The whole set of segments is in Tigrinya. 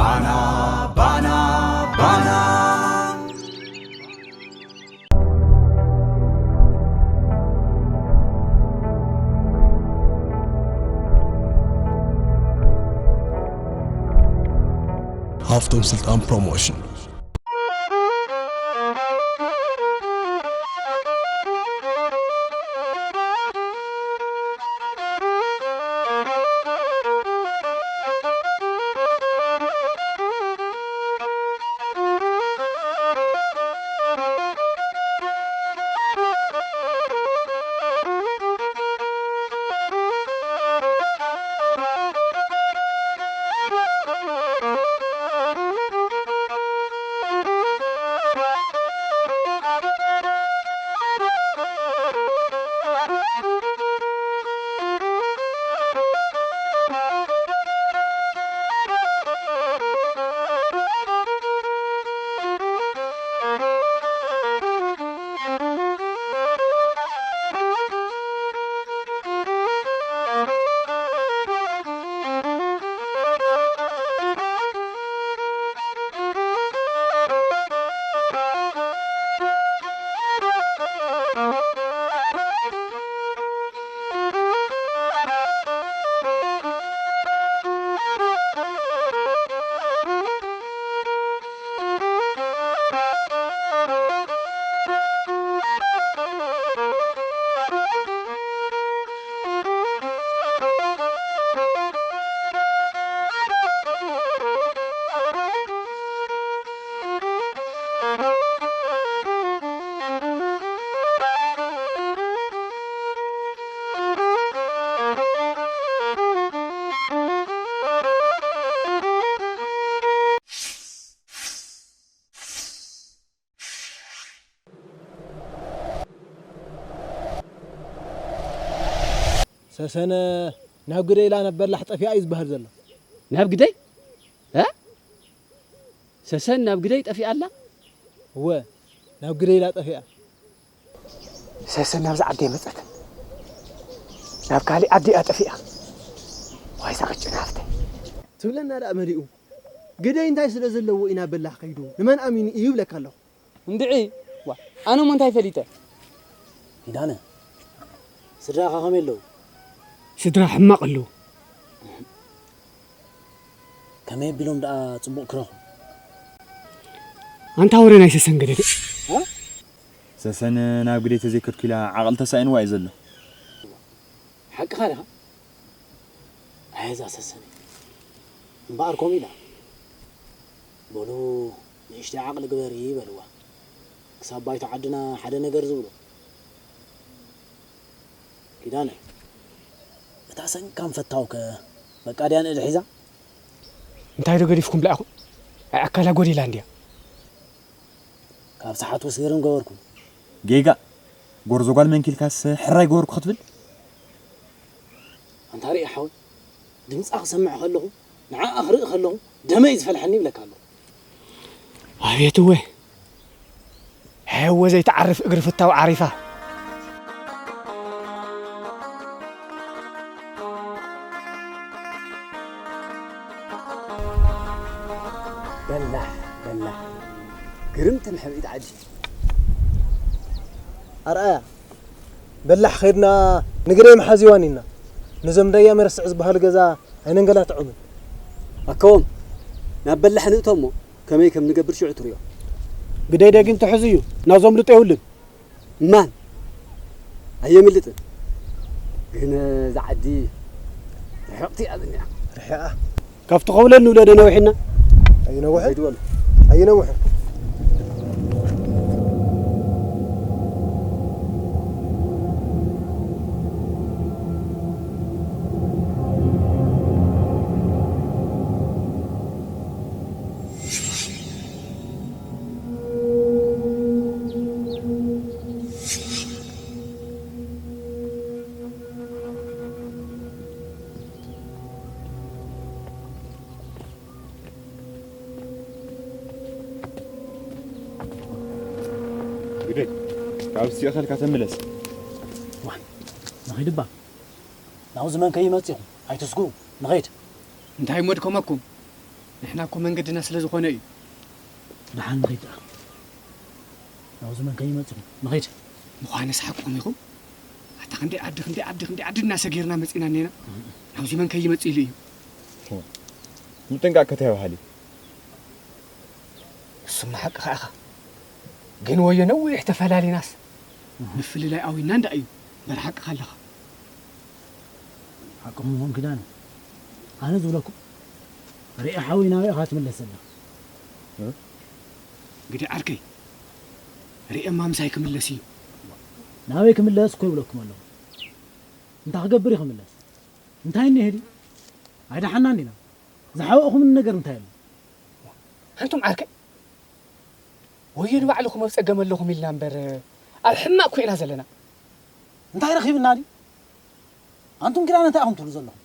ባና ባና ባና። ሃፍቶም ስልጣን ፕሮሞሽን። ሰሰነ ናብ ግደይ ኢላ ናብ በላሕ ጠፊኣ እዩ ዝበሃል ዘሎ። ናብ ግደይ? እ? ሰሰን ናብ ግደይ ጠፊኣ ኣላ? እወ፣ ናብ ግደይ ኢላ ጠፊኣ። ሰሰን ናብዛ ዓዲ መጸት። ናብ ካሊእ ዓዲ እያ ጠፊኣ። ዋይ፣ እዛ ቅጭን ሃፍተይ። ትብለና ደኣ መሊኡ። ግደይ እንታይ ስለ ዘለዎ ኢና በላሕ ከይዱ? ንመን ኣሚኑ እዩ ይብለካ ኣለኹ። እንድዒ፣ ዋ፣ ኣነ እሞ እንታይ ፈሊጠ? ኪዳነ፣ ስድራኻ ከመይ ኣለዉ? ስድራ ሕማቕ ኣለዉ። ከመይ ኣቢሎም ደኣ ጽቡቕ ክረኹ? ኣንታ ወረ ናይ ሰሰን ገደደ። እ? ሰሰን ናብ ግደይ ተዘይከድኩ ኢላ ዓቕሊ ተሳኢንዋ እዩ ዘሎ። ሓቅኻ ዲኻ? ኣየ እዛ ሰሰነይ። እምበኣር ከምኡ ኢላ። በሉ ንእሽተይ ዓቕሊ ግበሪ በልዋ። ክሳብ ባይቶ ዓድና ሓደ ነገር ዝብሉ። ኪዳነ፣ እታ ሰንካም ፈታውከ በቃ ድያ ንእድ ሒዛ? እንታይ ዶ ገዲፍኩም ብላዕኹም? ኣይ ኣካላ ጎዲላ እንድያ። ካብ ሰሓት ወሲርም ገበርኩ። ጌጋ፣ ጎርዞ ጓል መንኪልካስ ሕራይ ገበርኩ ክትብል? ኣንታ ርኢ ሓወይ፣ ድምጻ ክሰምዕ ከለኹ፣ ንዓኣ ክርኢ ከለኹ፣ ደመይ ዝፈልሐኒ ይብለካ ኣለኹ። ኣቤት እወ፣ ሄወ ዘይትዓርፍ እግሪ ፍታው ዓሪፋ። በላሕ፣ በላሕ። ግርምቲ ምሕብኢት ዓዲ። ኣርኣያ፣ በላሕ ኸድና ንግደይ መሓዚዋን ኢና። ነዞም ዳያ መረስዕ ዝበሃሉ ገዛ ኣይነንገላትዖምን። ኣከዎም፣ ናብ በላሕ ንእቶ እሞ ከመይ ከም ንገብር ሽዑ ትርእዮ። ግደይ ደጊም ትሕዙ እዩ፣ ናዞም ልጦ የብሉን። ማን? ኣየምልጥን። ግን እዛ ዓዲ ርሕቕቲ እያ ዝኒኣ። ርሕቓ? ካብቲ ኸብለል ንብሎ ዶ ነዊሕና? ኣይነውሕን። ከይዱ በሉ። ኣይነውሕን። ግደይ፣ ካብ ዝትእኸልካ ተመለስ። ዋን፣ ንኺድ እባ። ናብዚ መን ከይመጽእ ኢኹም? ኣይትስጉ፣ ንኺድ። እንታይ መድከመኩም? ንሕና እኮ መንገድና ስለ ዝኾነ እዩ። ደሓን ንኸይድ ደኣ። ናብዚ መን ከይመጽእ ንኸይድ። ምዃንስ ሓቅኹም ኢኹም። ኣታ ክንደይ ዓዲ፣ ክንደይ ዓዲ፣ ክንደይ ዓዲ እናሰጊርና መጺና እኔና። ናብዚ መን ከይመጽእ ኢሉ እዩ። ምጥንቃቕ ከተባሃሊ። እሱማ ሓቅኻ ኢኻ። ግን ወዮ ነዊሕ ተፈላሊናስ፣ ምፍልላይ ኣዊና እንዳ እዩ። እምበር ሓቅኻ ኣለኻ። ሓቅኹም ይኹን ኪዳነ። ኣነ ዝብለኩም፣ ርኤ ሓወይ ናበይ ኢኻ ትምለስ ዘለኻ? እ? ግዲ ዓርከይ፣ ርኤማ ምሳይ ክምለስ እዩ። ናበይ ክምለስ እኮ ይብለኩም ኣለኹ። እንታይ ክገብር እዩ ክምለስ? እንታይ እኒሄ ድዩ? ኣይደሓናን ዲና? ዝሓወቕኹምኒ ነገር እንታይ ኣሎ? ኣንቱም ዓርከይ፣ ወዮ ንባዕልኹም ኣብ ጸገም ኣለኹም ኢልና እምበር፣ ኣብ ሕማቕ እኮ ኢና ዘለና። እንታይ ረኺብና ድዩ? ኣንቱም ኪዳነ እንታይ ኢኹም ትብሉ ዘለኹም?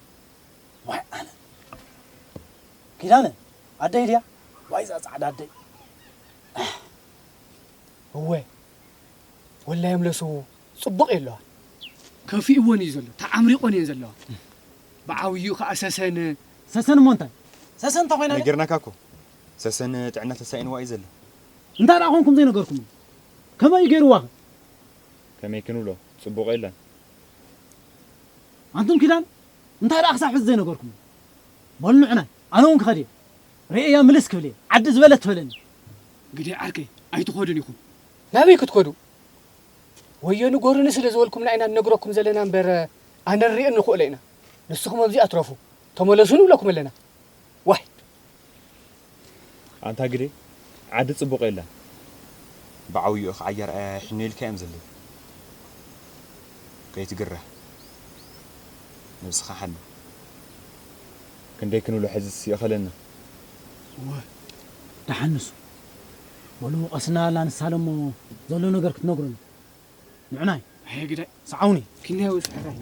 ዋይ ኣነ። ኪዳነ፣ ኣደይ ድያ? ዋይ እዛ ጻዕዳ ኣደይ። እወ፣ ወላ ይምለሱ ጽቡቕ የለዋ። ከፊእወን እዩ ዘሎ፣ ተዓምሪቆን እየን ዘለዋ። ብዓብዩ ከኣ ሰሰን። ሰሰን እሞ እንታይ? ሰሰን እንታይ ኮይና ድያ? ነጊርናካ እኮ። ሰሰን ጥዕና ተሳኢንዋ እዩ ዘሎ። እንታይ ደኣ ኮንኩም ዘይነገርኩም? ከመይ ገይርዋ? ከመይ ክንብሎ? ጽቡቕ የለን። ኣንቱም ኪዳን፣ እንታይ ደኣ ክሳብ ሕዚ ዘይነገርኩም? በሉ ንዑናይ፣ ኣነ እውን ክኸድ እየ። ርእያ ምልስ ክብል እየ። ዓዲ ዝበለት ትበለኒ። ግዲ ዓርከይ፣ ኣይትኸዱን ኢኹም። ናበይ ክትከዱ? ወዮ ንገሩኒ ስለ ዝበልኩምና ኢና ንነግረኩም ዘለና እምበር፣ ኣነ ንርእዮ ንኽእሎ ኢና። ንስኹም ኣብዚ ኣትረፉ። ተመለሱ ንብለኩም ኣለና። ዋይ! ኣንታ ግደይ፣ ዓዲ ጽቡቕ የላን። ብዓብይኡ ኸዓ ኣያ ርኣያ ይሕኑ ኢልካ እዮም ዘለዉ። ከይትግረ። ነብስኻ ሓሉ። ክንደይ ክንብሎ ሕዝስ ይእኸለና። እወ፣ ደሓን ንሱ። በሉ ቀስና ኣላ ንሳለሞ ዘሎ ነገር ክትነግሩኒ። ንዕናይ። ኣየ ግዳይ። ሰዓውኒ። ኪንያዊ ፍሕራይ።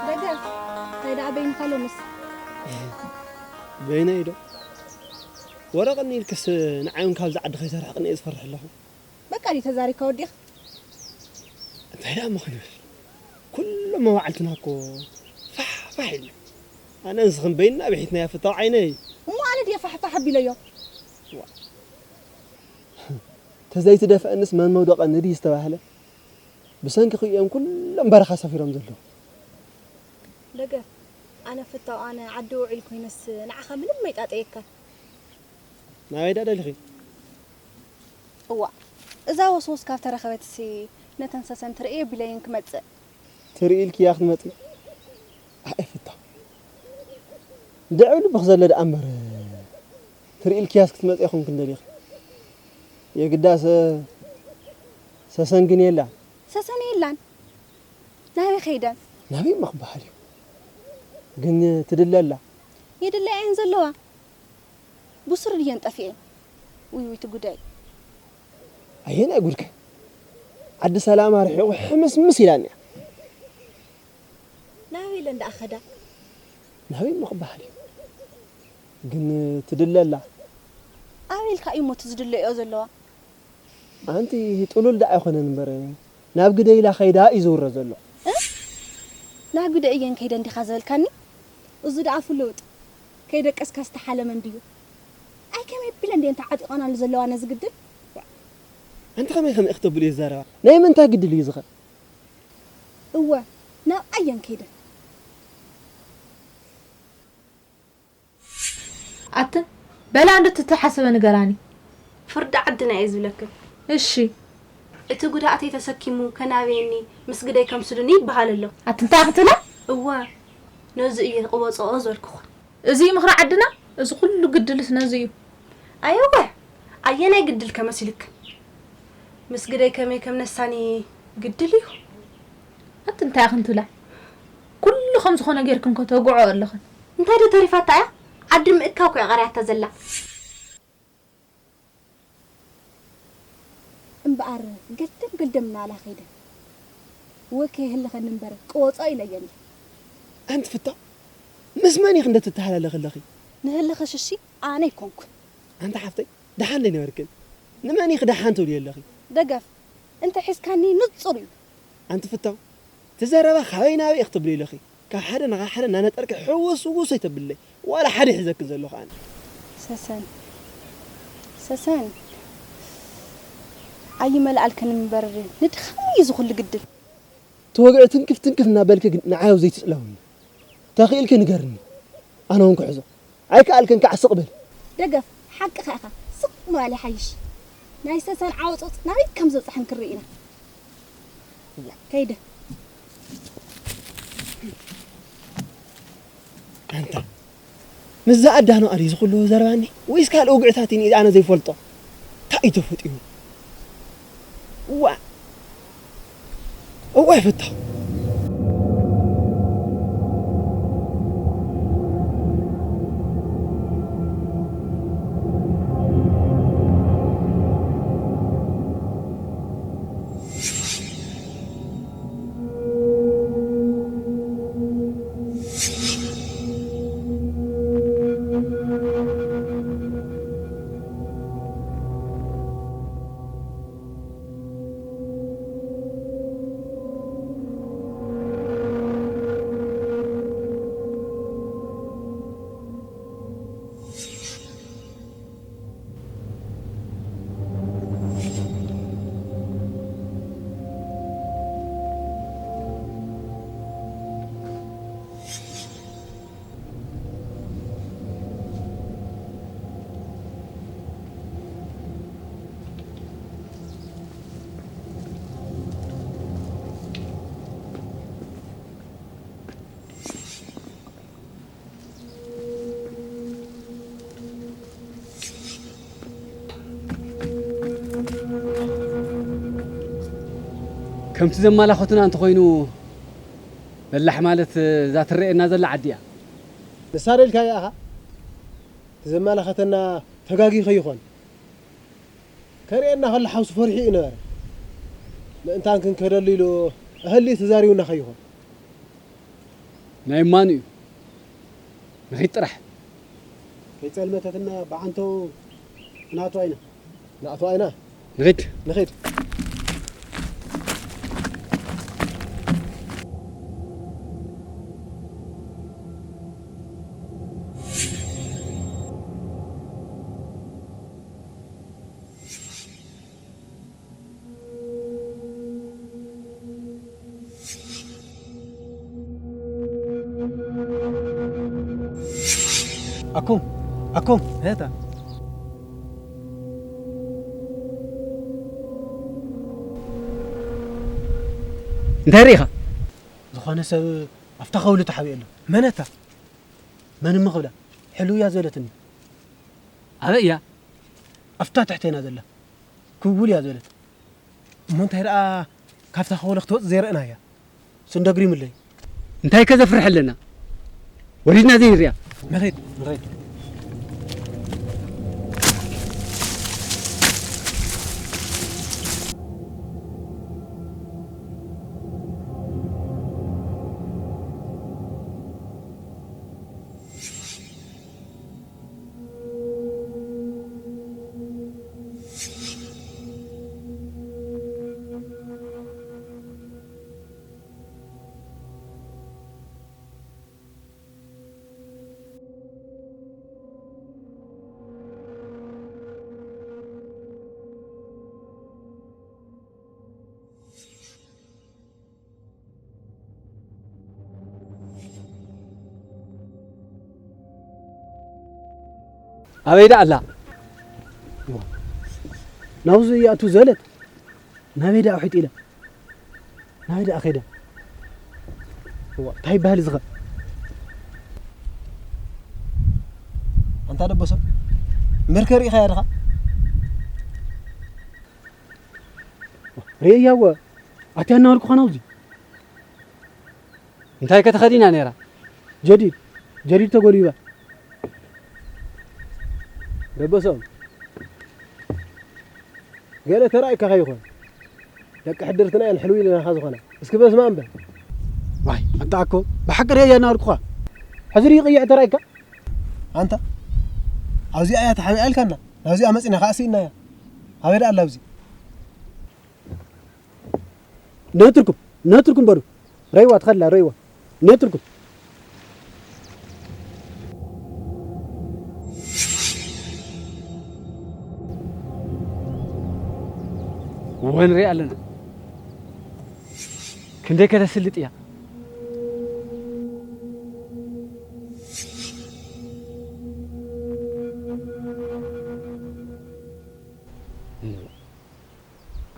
ደገ፣ እንታይ ደኣ በይንኻ ሎምስ? በይነይ ዶ? ወረ ቅኒ ኢልክስ ንዓይ እውን ካብዚ ዓዲ ከይተርሕቕኒ እየ ዝፈርሕ ኣለኹ። በቃ ድዩ ተዛሪብካ ወዲእኻ? እንታይ ደኣ እሞ ክንብል? ኩሎም መዋዕልትና እኮ ፋሕ ፋሕ ኢልና። ኣነ ንስኽን በይንና ብሒትናያ ፍታው ዓይነይ። እሞ ኣነ ድየ ፋሕ ፋሕ ኣቢለዮ? ዋ። ተዘይትደፍአንስ መን መውደቐኒ ድዩ ዝተባህለ? ብሰንኪኺ እዮም ኩሎም በረኻ ሰፊሮም ዘለዉ። ደገ፣ ኣነ ፍታው ኣነ ዓዲ ውዒል ኮይነስ ንዓኻ ምንም ኣይጣጠየካን። ናበይ ደኣ ደሊኺ? እዋእ፣ እዛ ወስወስ ካብ ተረኸበትሲ ነተን ሰሰን ትርእየ ቢለይን ክመጽእ። ትርኢ ኢልክያ ክትመጺ? ኣይ ፍታው። ድዕው ልብኺ ዘሎ ደኣ እምበር፣ ትርኢ ኢልክያስ ክትመጺ ኣይኮንክን ደሊኺ። የግዳስ ሰሰን ግን የላን። ሰሰን የላን? ናበይ ከይደን? ናበይ እሞ ክበሃል እዩ? ግን ትድለ ኣላ። የድለያ እየን ዘለዋ። ብሱር ድየን ጠፊኤን? ውይ ውይ፣ እቲ ጉዳይ። ኣየናይ ጉድከ? ዓዲ ሰላም ኣርሒቑ ሕምስምስ ኢላን እያ። ናበይ ኢለን ደኣ ኸዳ? ናበይ እሞ ክበሃል እዩ? ግን ትድለ ኣላ። ኣበይ ኢልካ እዩ እሞ እቲ ዝድለዮ ዘለዋ? ኣንቲ ጥሉል ደኣ ኣይኮነን እምበር፣ ናብ ግደይ ኢላ ከይዳ እዩ ዝውረ ዘሎ። እ? ናብ ግደይ እየን ከይደን ዲኻ ዝበልካኒ? እዚ ደኣ ፍሉጥ። ከይደቀስካ ዝተሓለመ እንድዩ። ኣይ ከመይ ኣቢለን ድየን ተዓጢቐናሉ ዘለዋ ነዚ ግድል? ኣንቲ ከመይ ከመይ ክትብሉ እዩ ዝዛረባ? ናይ ምንታይ ግድል እዩ ዝኸ? እወ፣ ናብ ኣየን ከይደ? ኣትን፣ በላ እንዶ እትተሓሰበ ንገራኒ። ፍርዲ ዓድና እየ ዝብለክን። እሺ። እቲ ጉዳኣተይ ተሰኪሙ ከናብየኒ ምስ ግደይ ከምስሉኒ ይበሃል ኣሎ። ኣቲ እንታይ ክትብላ? እወ፣ ነዚ እየ ቅወፅኦ ዝበልኩኹን። እዚ እዩ ምኽሪ ዓድና? እዚ ኩሉ ግድልስ ነዚ እዩ? ኣየወ፣ ኣየናይ ግድል ከመሲልክን? ምስ ግደይ ከመይ ከም ነሳኒ ግድል እዩ። ኣቲ እንታይ ኢኽን ትብላ? ኩሉ ከም ዝኾነ ጌርክን ከተውግዖ ኣለኽን። እንታይ ዶ ተሪፋታ እያ? ዓዲ ምእካብ እኮ እያ ቀርያታ ዘላ። እምበኣር ገልደም ገልደም እናበላ ከይደ። ወ ከይህልኸኒ እምበር ቅወጾ ኢለየን እየ። ኣንቲ ፍታው፣ ምስ መን ኢኺ እንደ ትተሃላለኺ ኣለኺ? ንህልኸ ሽሺ ኣነ ኣይኮንኩን። ኣንቲ ሓፍተይ፣ ደሓን ዶ ኣይነበርክን? ንመን ኢኺ ደሓን ትብልዮ ኣለኺ? ደገፍ፣ እንተ ሒዝካኒ ንጹር እዩ። ኣንቲ ፍታው፣ እቲ ዘረባ ካበይ ናበይ ኢኺ ትብልዮ ኣለኺ? ካብ ሓደ ንኻብ ሓደ እናነጠርኪ ሕውስ ውስ ኣይተብለይ። ዋላ ሓደ ሒዘክን ዘለኹ ኣነ። ሰሰን፣ ሰሰን፣ ኣይመልኣልክን እምበር ንድኻም እዩ እዚ ኩሉ ግድል። ተወግዒ ትንክፍ ትንክፍ እናበልኪ ግን ንዓይ ኣብ ዘይትጽለውኒ። ተኽኢልኪ ንገርኒ። ኣነ እውን ክሕዞ። ኣይከኣልክን ከዓ ስቕ በል። ደገፍ፣ ሓቅኻ ኢኻ። ስቕ ምባል ይሓይሽ። ናይ ሰሰን ዓወጾጽ ናበይ ከም ዘብጽሐን ክርኢ ኢና። እዋ። ከይደ። ኣንታ፣ ምስዛ ኣዳኖ ኣሪ ዝኹሉ ዘረባኒ ወይስ ካልእ ውግዕታት እዩ ኣነ ዘይፈልጦ? እንታይ እዩ ተፈጢሩ? እዋ። እዋ ይፈታ። ከምቲ ዘመላኸቱና እንተኾይኑ፣ በላሕ ማለት እዛ ትረኤና ዘላ ዓዲ እያ። ንሳ ዶ ኢልካያ ኢኻ? እቲ ዘመላኸተና ተጋጊ ከይኾን። ከርእየና ከሎ ሓውሲ ፈሪሑ እዩ ነበረ። ምእንታን ክንከደሉ ኢሉ ኣህልዩ ተዛሪቡና ከይኾን። ናይ እማኑ እዩ። ንኺድ ጥራሕ። ከይጸልመተትና ብዓንተው ክነኣትዋ ኢና። ንኣትዋ ኢና። ንኺድ። ንኺድ። ኣኮም፣ ኣኮም። እታ። እንታይ ርኢኻ? ዝኾነ ሰብ ኣብታ ከውሊ ተሓቢኡ ኣሎ። መን እታ? መን እሞ ክብላ? ሕልው እያ ዝበለትኒ። ኣበይ እያ? ኣብታ ትሕቴና ዘላ። ክውል እያ ዝበለት። እሞ እንታይ ደኣ ካብታ ከውሊ ክትወጽእ ዘይረእናያ? ስንደግሪ ምለይ። እንታይ ከ ዘፍርሕ ኣለና? ወሪድና ዘይንሪኣ። ንኸይድ፣ ንኸይድ። ኣበይ ደኣ ኣላ? ናብዚ ይኣቱ ዘለት። ናበይ ደኣ ውሒጥ ኢለ? ናበይ ደኣ ከይደ? እዋ፣ እንታይ ይበሃል እዚ ኸ? ኣንታ ደበሶ፣ እምበርከ ርኢኻያ ዲኻ? ርእያ እዋ፣ ኣትያ እናበልኩኻ ናብዚ። እንታይ ከተኸዲና ነይራ? ጀዲድ፣ ጀዲድ ተጎልቢባ። ደበሶም፣ ገለ ተራእይካ ከይኾን። ደቂ ሕድርትና እየን ሕልው ኢለናኻ ዝኾና። እስኪ በስማ እምበር። ዋይ፣ ኣንታ ኣኮ፣ ብሓቂ ርእያ እናበልኩኻ። ሕዚ ርኢቕያ ተራእይካ? ኣንታ፣ ኣብዚኣ እያ ተሓቢኣ ኢልካና። ናብዚኣ መጺና ከኣ ስኢንናያ። ኣበይ ደኣ ኣላ ኣብዚ? ነትርኩም፣ ነትርኩም በሉ። ረይዋ ትኸድላ፣ ረይዋ። ነትርኩም። እወ፣ ንሪኣ ኣለና። ክንደይ ከተስልጥ እያ።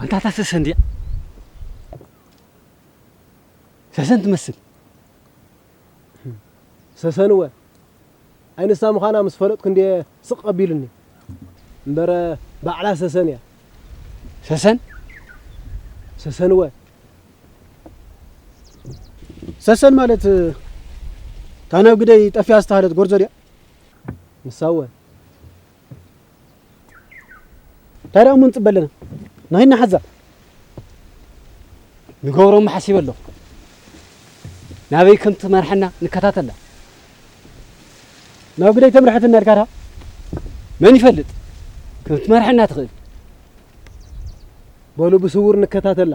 ኣንታ እታ ሰሰን ድያ? ሰሰን ትመስል። ሰሰን እወ። ኣይ ንሳ ምዃና ምስ ፈለጥኩ እንድየ ስቕ ኣቢሉኒ። እምበር ባዕላ ሰሰን እያ። ሰሰን? ሰሰን እወ። ሰሰን ማለት እታ ናብ ግደይ ጠፊኣ ዝተሃለት ጎርዞ ድያ? ንሳ እወ። እንታይ ደኣ እሞ ንጽበ ኣለና? ንኸይድ ንሓዛ። ንገብሮ እሞ ሓሲበ ኣለኹ። ናበይ ከም ትመርሐና ንከታተላ። ናብ ግደይ ተምርሐትና ኢልካ ድኻ? መን ይፈልጥ? ከም ትመርሐና ትኽእል። በሉ ብስውር ንከታተላ።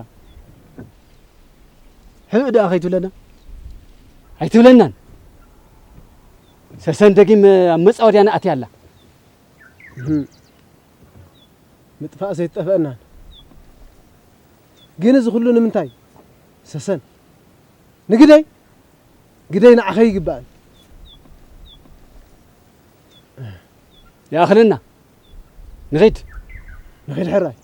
ሕእ ደኣ ከይትብለና? ኣይትብለናን። ሰሰን ደጊም ኣብ መጻወድያና ኣትያ ኣላ። እህም። ምጥፋእ ዘይትጠፍአናን። ግን እዚ ኩሉ ንምንታይ? ሰሰን። ንግደይ? ግደይ ንዓኸ ይግባእን። ይኣኽለና። ንኺድ። ንኺድ ሕራይ።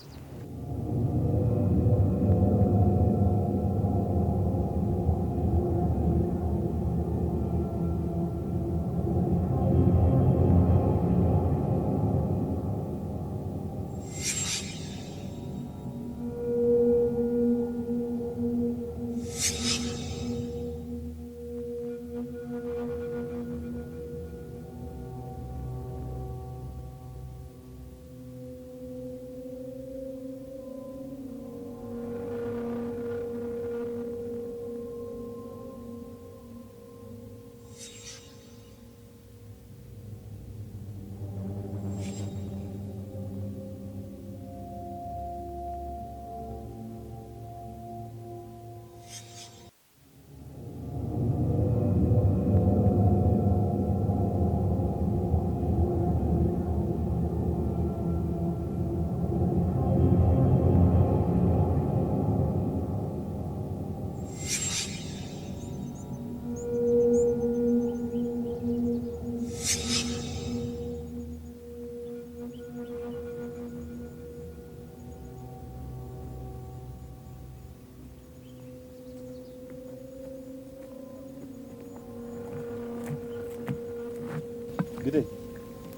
ግደይ፣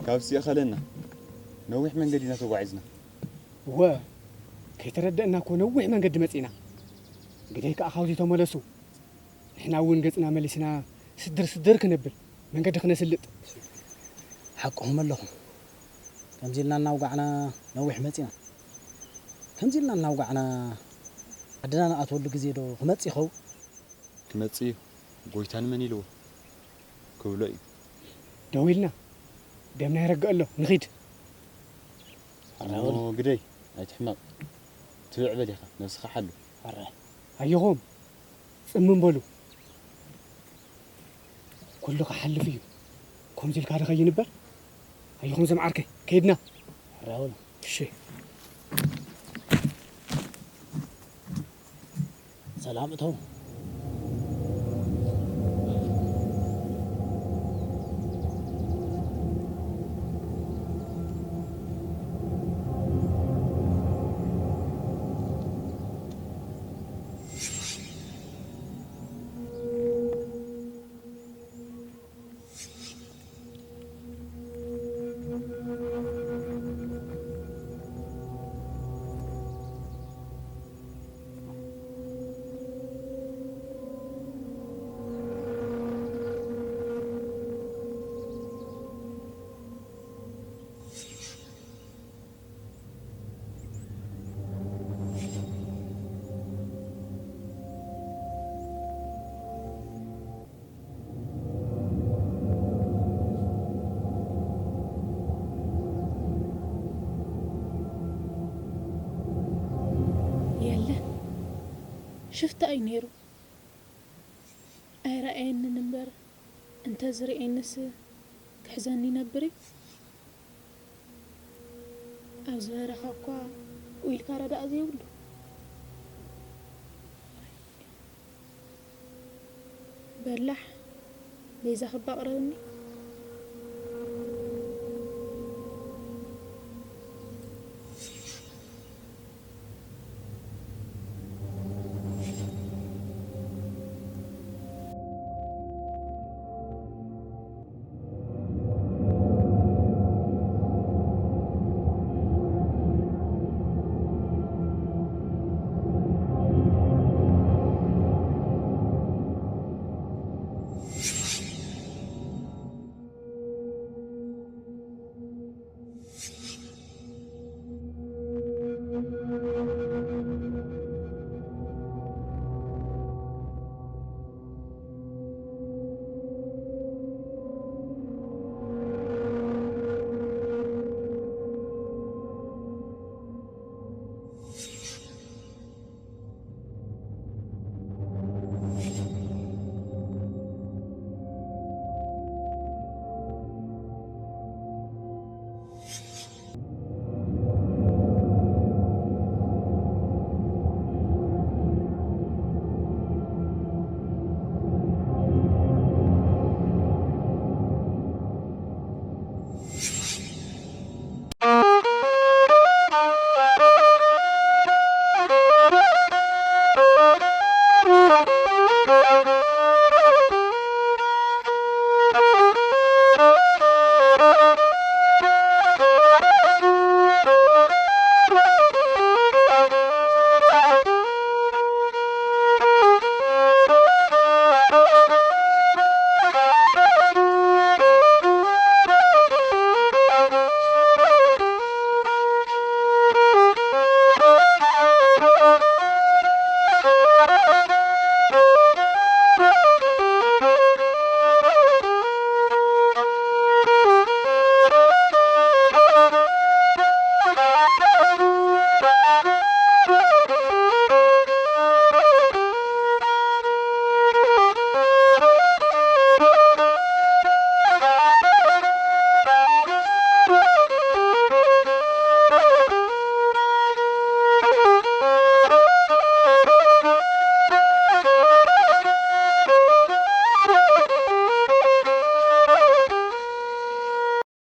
ካብዚ ይእኸለና። ነዊሕ መንገዲ ኢና ተጓዒዝና። እወ፣ ከይተረደእና እኮ ነዊሕ መንገዲ መጺእና። ግደይ ከኣ ካብዚ ተመለሱ። ንሕና እውን ገጽና መሊስና ስድር ስድር ክነብል መንገዲ ክነስልጥ። ሓቅኹም ኣለኹም። ከምዚ ኢልና እናውጋዕና ነዊሕ መጺና። ከምዚ ኢልና እናውጋዕና ዓድና ንኣትወሉ ግዜ ዶ ክመጽእ ይኸውን? ክመጽእ እዩ። ጎይታ ንመን ኢልዎ ክብሎ እዩ። ደው ኢልና ደምና ይረግእ ኣሎ። ንኺድ። እሞ ግደይ ኣይትሕመቕ። ትብዕ በል ኢኻ፣ ነብስኻ ሓሉ። ኣረ፣ ኣየኹም ጽምም በሉ። ኩሉ ክሓልፍ እዩ። ከምዚ ኢልካ ዶ ከይንበር? ኣይኹም ዘም ዓርከይ፣ ከይድና። ራውል። እሺ። ሰላም እተው። ሽፍታ እዩ ነይሩ። ኣይረኣየንን እምበር፣ እንተ ዝርእየንስ ክሕዘኒ ይነብር እዩ። ኣብዚ በረኻ እኳ ውኢልካ ረዳእ ዘይብሉ። በላሕ፣ ቤዛ ክባ ቅረብኒ።